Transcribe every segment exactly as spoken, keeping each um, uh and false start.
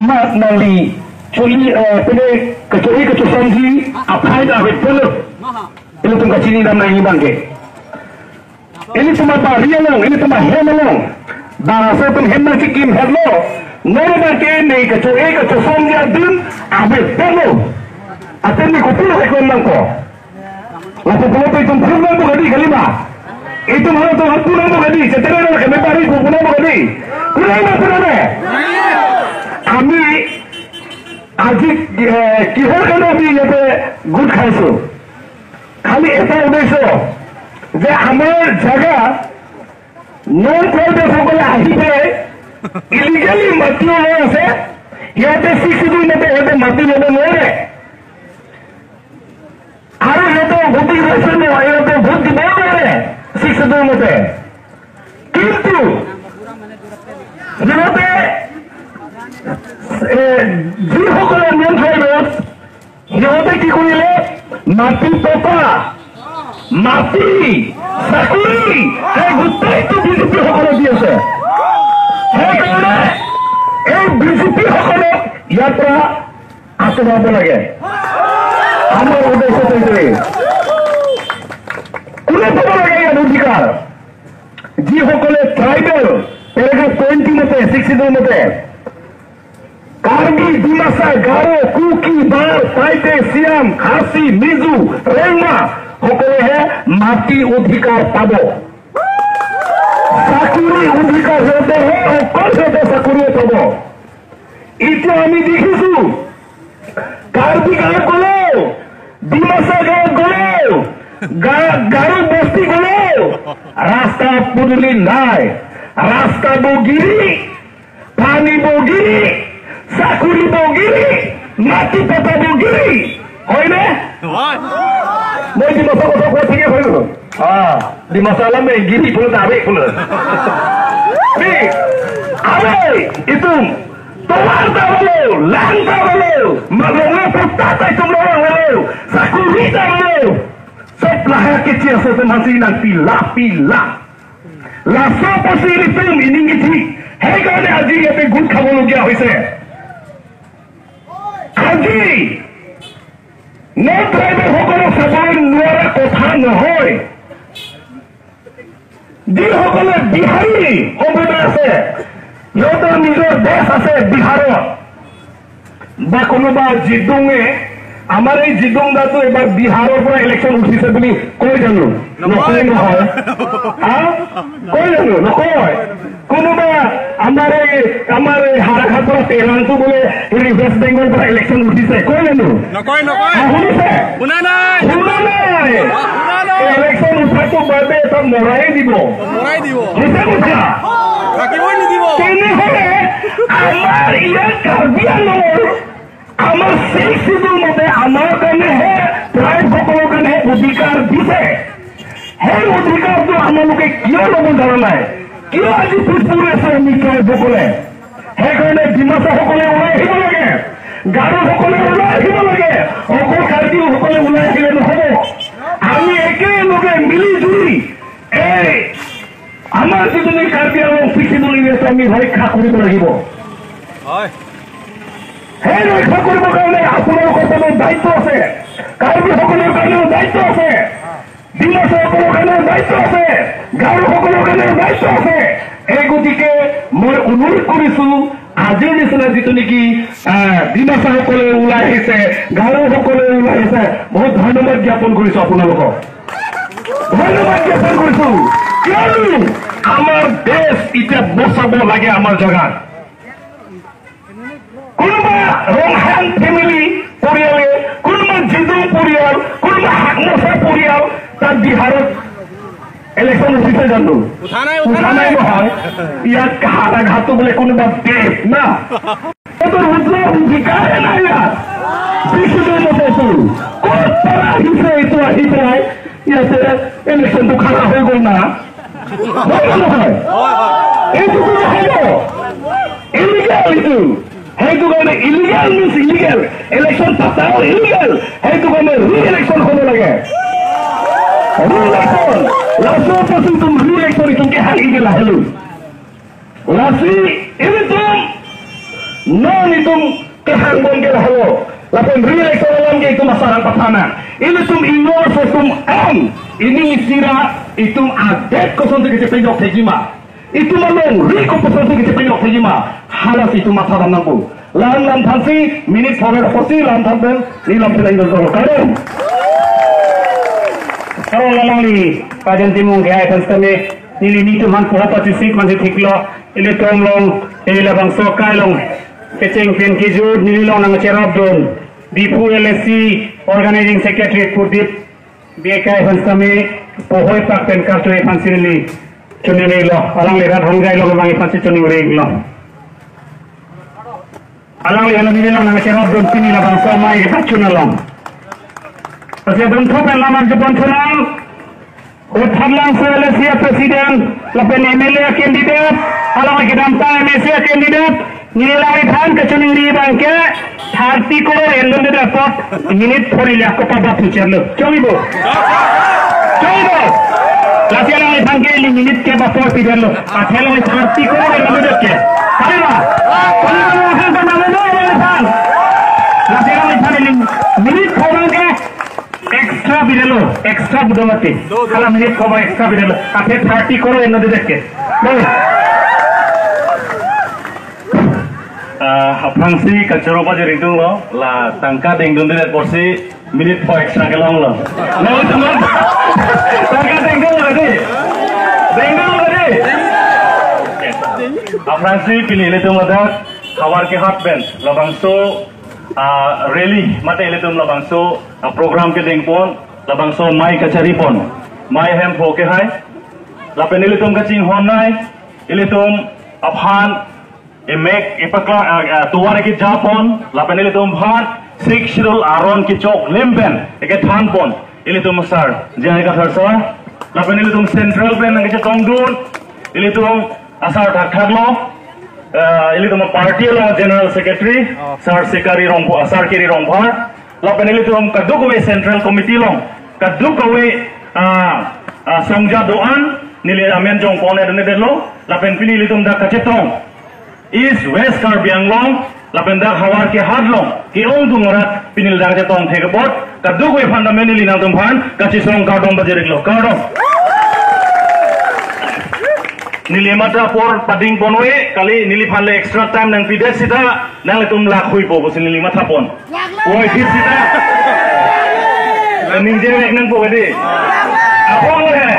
Mat nangli choli, eh, pine kecho-e kechosomji aphai ta avedetlo. Ilitum kachinidam nangji abangke. Ilitum abari along, ilitum ahem along, bangso atum hem nangchekimherlo. Non abangke ne kecho-e kechosomji adim avedetlo. Athe ne kopilo heklong nangpo. Lapu pulote itum phunang bukadi kalima. Itum halatum phunang bukadi. Cetere na kami pari phunang bukadi. Phunang na phunang na. Ami আজি, eh, কিহৰ কাৰণে আমি ইয়াতে গোট খাইছো? খালি এটা উদ্দেশ্য যে আমাৰ জাগা নন ট্ৰাইবেল সকলে আহি পেলাই ইলিগেলি মাটি লৈ আছে। ইয়াতে ছিক্স শ্বিডিউল মতে ইয়াতে মাটি ল'ব নোৱাৰে। আৰু সিহঁতে ভোটিং লৈছে ন, সিহঁতে ভোট দিব নোৱাৰে ছিক্স শ্বিডিউল মতে। কিন্তু সিহঁতে, এ, যিসকলে নন ট্ৰাইবেল, সিহঁতে কি কৰিলে? মাটি পট্টা, মাটি, চাকৰি, সেই গোটেইটো বিজেপি সকলে দি আছে। সেইকাৰণে এই বিজেপি সকলক ইয়াৰ পৰা আঁতৰাব লাগে। আমাৰ উদ্দেশ্য সেইটোৱেই। কোনে পাব লাগে ইয়াৰ অধিকাৰ? যিসকলে ট্ৰাইবেল, পেৰাগ্ৰাফ টুৱেণ্টি মতে, ছিক্স শ্বিডিউল মতে, কাৰ্বি, ডিমাচা, গাৰো, কুকি, বাৰ, পাইতে, চিয়াম, খাচী, মিজু, ৰেংমা সকলেহে মাটি অধিকাৰ পাব। চাকৰি অধিকাৰ সিহঁতেহে, অকল সিহঁতে চাকৰিয়ে পাব। এতিয়া আমি দেখিছো, কাৰ্বি গাঁও গ'লেও, ডিমাচা গাঁও গ'লেও, গা-, গাৰো বস্তি গ'লেও ৰাস্তা পদূলি নাই। ৰাস্তাবোৰ গিৰি, পানীবোৰ গিৰি, চাকৰিবোৰ গিৰি, মাটি পট্টাবোৰ গিৰি। হয়নে? হয়। মই ডিমাচা কথা কোৱা ঠিকে হয় নে নহয়? অ, ডিমাচা আলামে গিৰি বোলে দাবি বোলে। Di, awe, itum, tovar ta balo, lang ta balo, malonga puta ta itum lo balo, sakuri ta balo. Sob lahai keche ase, masih nangpila pila. Laso apotsi itum ining ithi, সেইকাৰণে আজি ইয়াতে গোট খাবলগীয়া হৈছে। আজি নন ট্ৰাইবেল সকলক চাবলৈ নোৱাৰা কথা নহয়। যিসকলে বিহাৰী সম্প্ৰদায় আছে, সিহঁতৰ নিজৰ দেশ আছে বিহাৰত। বা কোনোবা জিদুঙে, আমাৰ এই জিদুং দাটো এইবাৰ বিহাৰৰ পৰা ইলেকশ্যন উঠিছে বুলি কয় জানো? নকয়। নকয় নহয়। হা? কয় জানো? নকয়। কোনোবা আমাৰ এই, আমাৰ এই হাৰাঘাটৰ তেৰাংটো বোলে হেৰি ৱেষ্ট বেংগলৰ পৰা ইলেকশ্যন উঠিছে, কয় জানো? নকয়, নকয়। হা, শুনিছে? শুনা নাই। শুনা নাই। শুনা নাই। ইলেকশ্যন উঠাটো বাদে এটা মৰাই দিব। মৰাই দিব। মিছা কথা। থাকিবই নিদিব। তেনেহ'লে আমাৰ ইয়াত কাৰ্বি আংলঙৰ আমাৰ ছিক্স শ্বিডিউল মতে আমাৰ কাৰণেহে, ট্ৰাইবসকলৰ কাৰণে অধিকাৰ দিছে। সেই অধিকাৰটো আপোনালোকে কিয় ল'ব জনা নাই? কিয় আজি পিছ পৰি আছে আমি ট্ৰাইবসকলে? সেইকাৰণে ডিমাচাসকলে ওলাই আহিব লাগে, গাৰোসকলে ওলাই আহিব লাগে, অকল কাৰ্বিসকলে ওলাই আহিলে নহ'ব। আমি একেলগে মিলি জুলি এই আমাৰ যিটো কাৰ্বি আংলং ছিক্স শ্বিডিউল এৰিয়াটো আমি ৰক্ষা কৰিব লাগিব। হয়। সেই ৰক্ষা কৰিবৰ কাৰণে আপোনালোকৰ কাৰণে দায়িত্ব আছে, কাৰ্বিসকলৰ কাৰণেও দায়িত্ব আছে, ডিমাচাসকলৰ কাৰণেও দায়িত্ব আছে, গাৰোসকলৰ কাৰণেও দায়িত্ব আছে। এই গতিকে মই অনুৰোধ কৰিছো, আজিৰ নিচিনা যিটো নেকি, আহ, ডিমাচাসকলে ওলাই আহিছে, গাৰোসকলে ওলাই আহিছে, বহুত ধন্যবাদ জ্ঞাপন কৰিছো আপোনালোকক। ধন্যবাদ জ্ঞাপন কৰিছো। কিয়নো আমাৰ দেশ এতিয়া বচাব লাগে আমাৰ জেগা। কোনোবা ৰংহাং ফেমিলি পৰিয়ালে, কোনোবা জিদু পৰিয়াল, কোনোবা হাকমচা পৰিয়াল তাত বিহাৰত ইলেকশ্যন উঠিছে জানো? উঠা নাই, উঠা উঠা নাই নাই। নহয়। ইয়াত হাৰাঘাটটো বোলে কোনোবা দেশ না। এইটো উঠোৱাৰ অধিকাৰে নাই ইয়াত। বিষ্ণুদেৱ মতেতো ক'ৰ পৰা আহিছে এইটো আহি পেলাই ইয়াতে ইলেকশ্যনটো খাৰা হৈ গ'ল না? হয় নে নহয়? এইটোতো নহ'ব। ইলিগেল এইটো। সেইটো কাৰণে ইলিগেল মিনছ ইলিগেল। ইলেকশ্যন পাতাও ইলিগেল। সেইটো কাৰণে ৰি ইলেকশ্যন হ'ব লাগে। Re-election. Laso apotsi itum re-election itum kehang-ik lahelo. Lasi ilitum Non itum kehang bom ke lahelo. Lapen re-election alam ke itum asarang pathan nang. Ilitum ingno so itum ang. Ining isi ra itum adet kosonsi kachepejok thekji ma. Itum alongri kopi kosonsi kachepejok thekji ma. Hala si itum matha dam nangpo. La-an lam thansi minute pho ra apotsi la-an than pen neli lam penang dolo. Kardom. Kardom alangli, Rajen Timung kehai aphan sitame, neli netum aphan poho pachisi konsi thiklo, ilitum along, ili labangso akai along kecheng pen kejut, neli along nangcherapdun Diphu L A C Organizing Secretary Purdip Bey akai aphan sitame, poho pak pen karcho aphansi neli choningri lo, alangli rat hanggai lo kevang aphansi choningri lo. Alangli hala neli along nangcherapdun pini labangso amei kepachun along. Pasi abang thop pen lamar jepon chonang. Utphatlangso L A C president, lapen M L A candidate, along kedamtang M A C candidate, neli alangliphan kachoningri abang ke, thirty crore endunde apot, minute pho ra ili ako pabat future lo. Chongji bo. Chongji bo. Lasi alangliphan ke ili minute ke pabat future lo. Athe along thirty crore endunde ke. Kali ma? Kali ma, alangliphan ke nang lo alangliphan. Lasi alangliphan ili minute pho abang ke extra bidelo, extra budo mati. Hala minute pho abang extra bidelo. Athe thirty crore endunde ke. Lo. Ah, aphrangsi kachoro paji ringtung lo, la tangka dengdunde apotsi minute pho extra kelong lo. Lo teman, tangka dengdung lo di, dengdung lo di. Aphrangsi pini ilitum ladak Howraghat pen labangso, ah, rally mate ilitum labangso, ah, program kedengpon, labangso amei kacharipon, amei hemphu kehai, lapen ilitum kachinghon nei, ilitum aphan emek epaklang, ah, ah, tovar kejapon, lapen ilitum aphan Sixth Schedule aron kechoklim pen ekethanpon, ilitum asar J I Kathar sir, lapen ilitum central pen nangkechetongdun, ilitum asar thakthak lo, ah, ilitum party along general secretary, sir Sikari Rongpho-, sir Kiri Rongphar, lapen ilitum kadokave central committee along, kadokave, ah, ah, songja do-an, neli amen jongpon edun edetlo, lapen pini ilitum dak kachetong East West Karbi Anglong, lapen dak Howraghat along ke-ongdung arat pini ladak chetong thek apot, kadokave aphan tame neli nangtum aphan kachisong kardom pajirik lo, kardom. Neli matha apor padingpon ave, kali neliphan le extra time nangpidet seta, nanglitum lakhuipo pusi neli mathapon. Oi, phit seta. Ningje vek nangpo kadi. Apor lo he.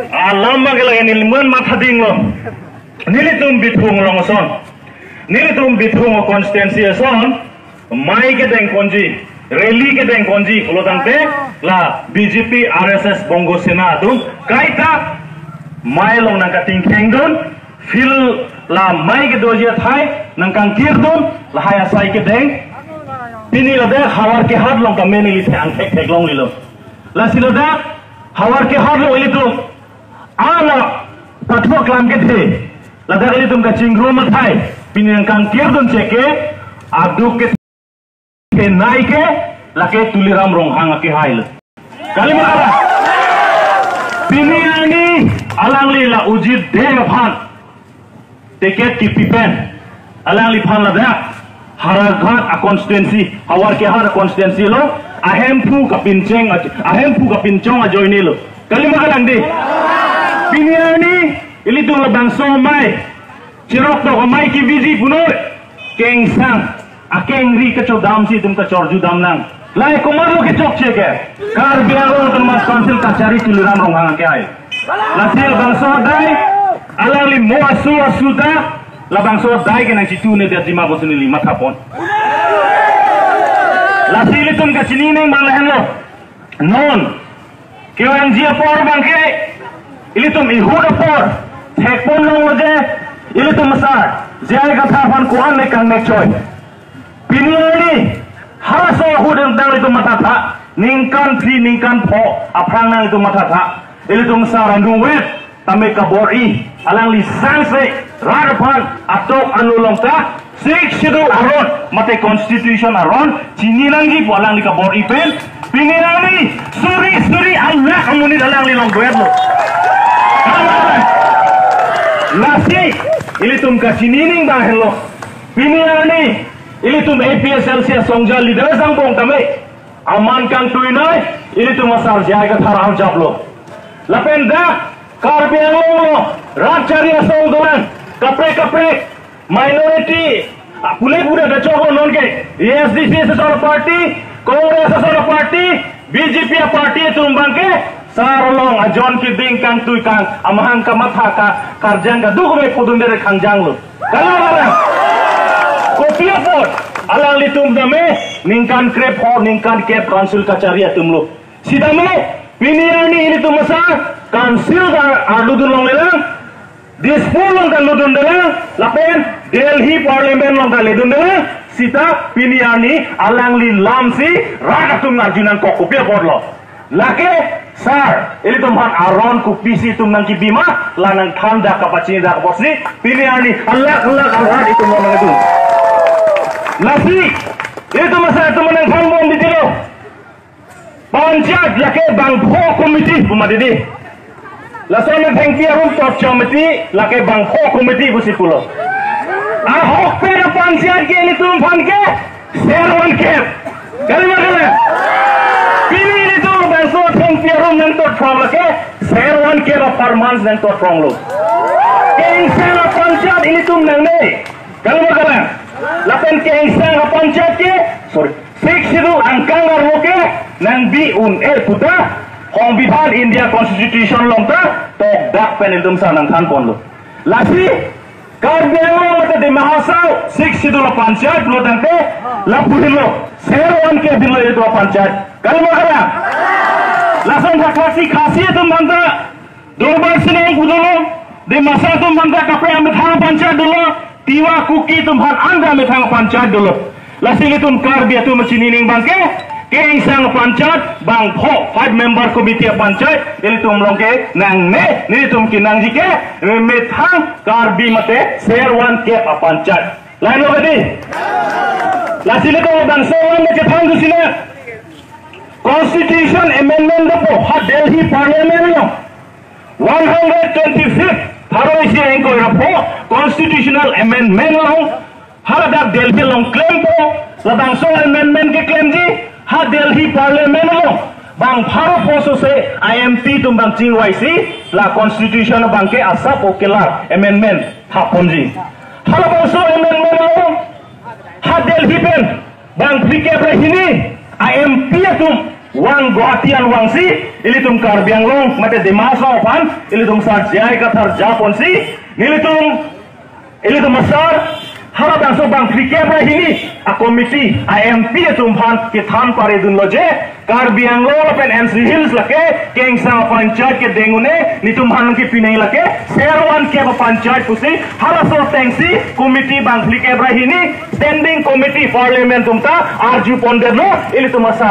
Alam abang ke lake neli man mathading lo. Nelitum Bithung along ason, nelitum Bithung constituency ason, amei kedengponji, rally kedengponji pulo tangte, la B J P, R S S, Bongo Sena atum kaita amei along nangkatingkhengdun, field la amei kedoji athai nangkangkirdun, lahai asai kedeng. Pini ladak Howraghat along tame neli the angthek theklonglelo. Lasi ladak Howraghat along ilitum ala pathok lam kethe, ladak ilitum kachingrum athai pini nangkangkirdun cheke, aduk kethenei ke lake Tuliram Ronghang akehai lo. Kali ma? Pini arni alangli la Ujit Dey aphan ticket kipi pen alangliphan ladak Howraghat a constituency, Howraghat a constituency along ahemphu kapincheng aj-, ahemphu kapinchong ajoine lo. Kali ma kalang di? Pini arni ilitum labangso amei, chiroktok amei keviji punoi, kengsang akengri kachodamsi itum kachorjudam nang. Lahai komatlo kechokche ke? Karbi Anglong Autonomous Council kachari Tuliram Ronghang akehai. Lasi labangso adai, alangli mo asu asu ta, labangso adai ke nangchitu ne dia jima pusi neli mathapon. Lasi ilitum kachini neng abang lahenlo. Non kevangji apor abang ke, ilitum ihut apor thekpon longlo je, ilitum asar J I Kathar aphan ko-an le kangnek choi. Pini arni halaso ahut nangtum mathatha, ningkan phli ningkan pho aphrang nangtum mathatha, ilitum asar anung vet tame kabor-i, alangli sangse rat aphan atok anu along ta Sixth Schedule aron mate Constitution aron chini nangji pu alangli kabor-i pen, pini arni suri suri alak amonit alangli along duet lo. Lasi ilitum kachini ning bang henlo. Pini arni ilitum A P H L C asongja leaders angbong tame aman kangtuinei ilitum asar J I Kathar arjaplo. Lapen dak Karbi Anglong lo rat chari asong dolang, kaprek kaprek minority, ah, pule pura da choklo nonke, A S D C asong party, Congress asong party, B J P party atum abangke sar along ajon keding kangtui kang, amahang kamatha ka, karjang kaduk me pudun dere khangjanglo. Kalang kalang. Kopi apot alanglitum tame ningkan krepho, ningkan kep council kachari atumlo. Sitame pini arni ilitum asar council ta arludun longlelang, Dispur along ta ludundelang, lapen Delhi Parliament along ta ledundelang. Sita pini arni alangli lamsi rat atum arjunangkok kopi apotlo. Lake sar, ilitum aphan aron kopisi itum nangkebi ma, la nangthan dak kapachini dak apotsi pini arni alak alak arat itum along nangdun. Lasi ilitum asar itum nangthan bom ditilo. Panchayat lake bangpho committee pu ma didi. Lason athengpi arum tot chomiti lake bangpho committee pusi pulo. Ahokpet apanchayat ke ilitum aphan ke ser van kep. Kalima kala. Pini ilitum bangso athengpi arum nangtotphrong lake ser van kep a per month nangtotphronglo. Kengsang apanchayat ilitum nangne. Kalima kala. Lapen kengsang apanchayat ke, sorry, Sixth Schedule angkang arlo ke nangbi un-e puta Songbidhan India Constitution along ta tokdak pen ilitum asar nangthanponlo. Lasi Karbi Anglong mate Dima Hasao Sixth Schedule apanchayat pulo tangte lapu henlo, ser van kep henlo ilitum apanchayat. Kalima kala. Lason thakthaksi Khasi atum aphan ta Durbar Sinang pu dolo, Dimasa atum aphan ta kaprek amethang panchayat dolo, Tiwa Kuki atum aphan anta amethang panchayat dolo. Lasi ilitum Karbi atum chini ning abangke, kengsang panchayat bangpho, five member committee panchayat ilitum along ke nangne, nelitum kenangji ke methang Karbi mate ser van kep apanchayat. Lahenlo kadi. Lasi ilitum bangso van mate thang dusina. Constitution amendment dopo ha Delhi Parliament along. One hundred twenty-fifth pharo isi ingkoi ra pho constitutional amendment along haladak Delhi along klempo, labangso amendment keklemji ha Delhi Parliament along bang pharo pho sose I M P atum abang chingvaisi la constitution abangke asap okelar amendment thaponji. Halabangso amendment along ha Delhi pen bang phlikep ra hini I M P atum vang Guwahati an vangsi ilitum Karbi Anglong mate Dima Hasao aphan ilitum asar J I Kathar japonsi nelitum ilitum asar halabangso bang phlikep ra hini a committee I M P atum aphan kethan paridunlo je Karbi Anglong lapen N C Hills lake kengsang panchayat kedeng un-e, nelitum aphan kepinei lake ser van kep panchayat pusi halaso atengsi committee bang phlikep ra hini standing committee parliament atum ta arjupondetlo, ilitum asar